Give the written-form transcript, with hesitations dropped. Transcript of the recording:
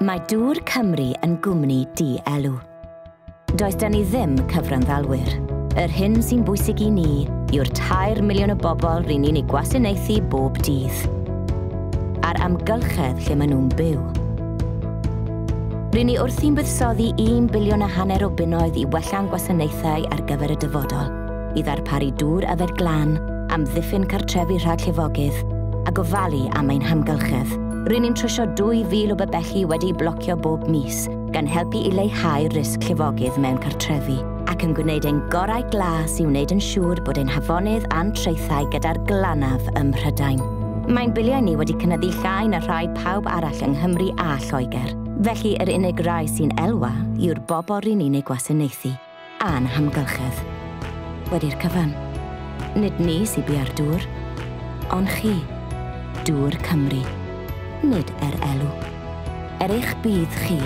Mae Dŵr Cymru yn gwmni di-elw. Does 'da ni ddim cyfranddalwyr. Yr hyn sy'n bwysig i ni yw'r 3 miliwn o bobl ry'n ni'n eu gwasanaethu bob dydd. A'r amgylchedd lle maen nhw'n byw. Ry'n ni wrthi'n buddsoddi 1 biliwn a hanner o bunnoedd i wella'n gwasanaethau ar gyfer y dyfodol, i ddarparu dŵr yfed glân, amddiffyn cartrefi rhag llifogydd, a gofalu am ein hamgylchedd. Ry'n ni'n trwsio 2,000 o bibelli wedi'u blocio bob mis, gan helpu i leihau risg llifogydd mewn cartrefi, ac yn gwneud ein gorau glas i wneud yn siŵr bod ein hafonydd a'n traethau gyda'r glanaf ym Mhrydain. Mae'n biliau ni wedi cynyddu llai na rhai pawb arall yng Nghymru a Lloegr. Felly yr unig rai sy'n elwa yw'r bobl ry'n ni'n eu gwasanaethu, a'n hamgylchedd. Wedi'r cyfan, nid ni sy bia'r dŵr, ond chi, Dŵr Cymru. Nid er elw. Er eich budd chi.